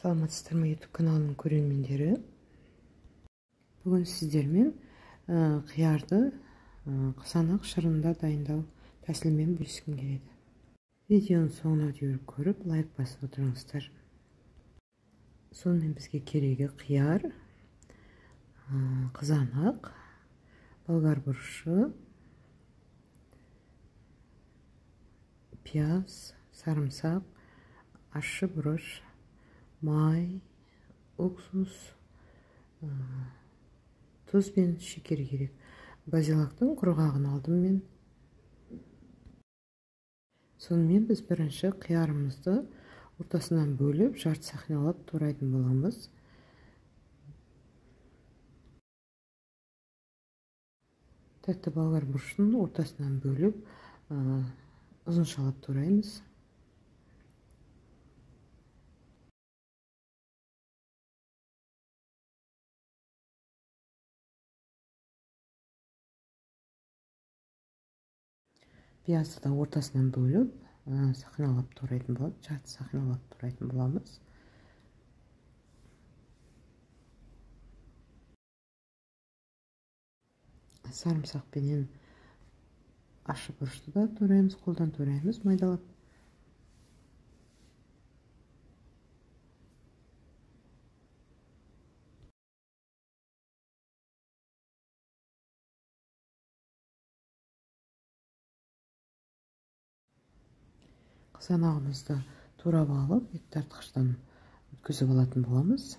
Саламатсыздар ма, YouTube каналының көрермендері. Бүгін сіздермен қиярды қызанақ шырынында дайындау тәсілімен бөліскім келеді. Видеоның соңына дейін көріп, лайк басып отырыңыздар. Сонымен бізге керегі қияр, қызанақ, болгар бұрышы, пияз, сарымсақ, ащы бұрыш, май, уксус, тұз бен шекер керек. Базилактың құрғағын алдым мен. Сонымен біз бірінші қиярымызды ортасынан бөліп, жарты сақиналап турайтын боламыз. Тәтті болгар бұрышын ортасынан бөліп, ұзыншалап тураймыз. Пиязды да ортасынан бөліп, сақиналап турайтын боламыз, жарты сақиналап турайтын боламыз. Сарымсақпенен ащы бұрышты да тураймыз, қолдан тураймыз майдалап. Қызанағымызды турап алып, ет тартқыштан өткізіп алатын боламыз.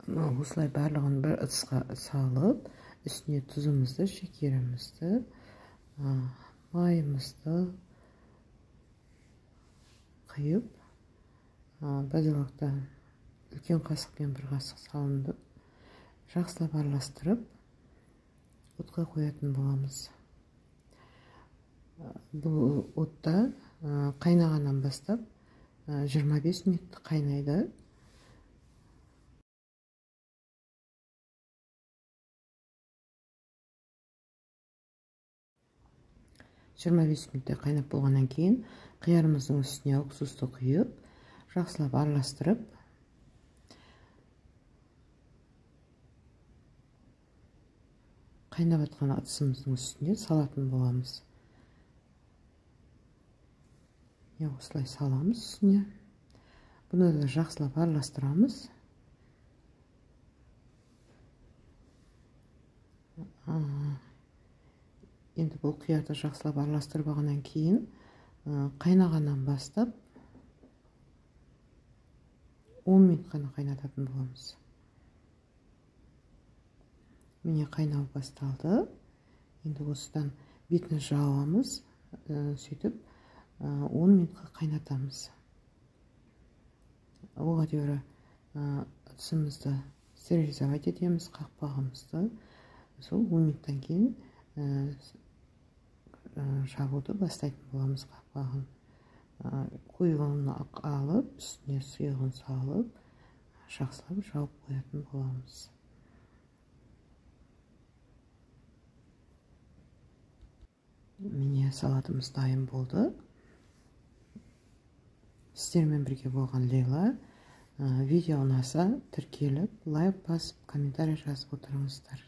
Осылай барлығын бір ыдысқа салып, үстіне тұзымызды, шекерімізді, майымызды құйып, базилактан үлкен қасықпен бір қасық салынды. Жақсылап араластырып, отқа қоятын боламыз. Бұл отта қайнағаннан бастап 25 минут қайнайды. 25 минуттай қайнап болғаннан кейін қиярымыздың үстіне уксусты құйып, жақсылап араластырып, қайнап жатқан ыдысымыздың үстіне салатын боламыз. Осылай саламыз үстіне. Бұны да жақсылап араластырамыз. Енді бұл қиярды жақсылап араластырып алғаннан кейін, қайнағаннан бастап 10 минут қана қайнататын боламыз. Міне қайнау басталды. Енді осыдан бетін жауамыз, сөйтіп 10 минутқа қайнатамыз. Оға дейін ыдысымызды стерилизовать етеміз, қақпағымызды. Сол 10 минуттан кейін жабуды бастайтын боламыз қақпағын. Қойғанын алып, үстіне сұйығын салып, жақсылап жауып қоятын боламыз. Міне салатымыз дайын болды. Сіздермен бірге болған Лейла. Видео ұнаса тіркеліп, лайк басып, комментарий жазып отырыңыздар.